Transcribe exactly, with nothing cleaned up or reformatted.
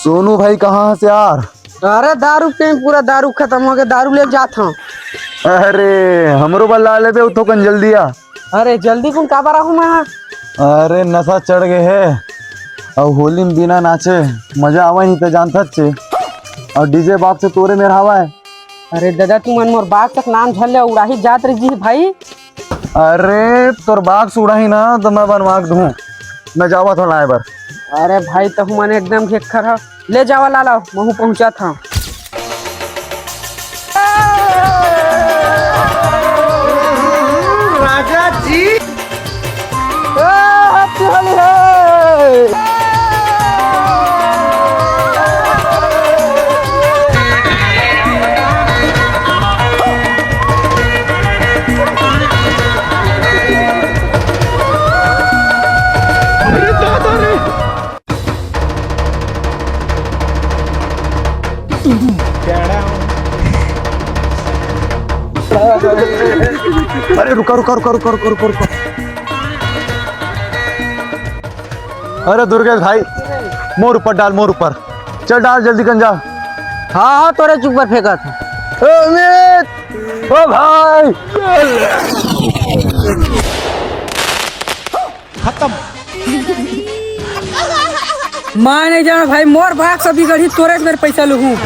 सोनू भाई, कहाँ हस यार? अरे, दारू के पूरा दारू खतम हो गया, दारू ले जात हूँ। अरे, हमरो बर ला लेबे, उठो कन जल्दी आ। अरे, जल्दी कुन काबर आहूँ मैं? अरे, नशा चढ़ गए हे, अउ होली में बिना नाचे मजा आवा ही, ते जानथच हे। अउ डीजे बाप से तोरे मेर हवा है। अरे दादा, तुमन मोर बाग तक नाम झन ले, उड़ाही जात रही जी भाई। अरे, तोर बाग से उड़ाही ना, तो मैं बनवा के दूँ। मैं जावत हूँ लाए बर। अरे भाई, तहु मन एकदम घेक्खर ह। ले जावा लाला, महू पहुँचत हूँ। राजा जी। ए, happy होली है। अरे दादा रे। अरे रुका, रुका, रुका। अरे दुर्गेश भाई, मोर ऊपर डाल, मोर ऊपर। चल डाल जल्दी, गंजा। हाँ, हाँ, तोरे चुप पर फेंकत हूँ। ए, अमित, ओ भाई। खत्म। मैं नहीं जाना भाई, मोर बाग से बिगड़ही, तोरे से मेर पैसा लूहूँ।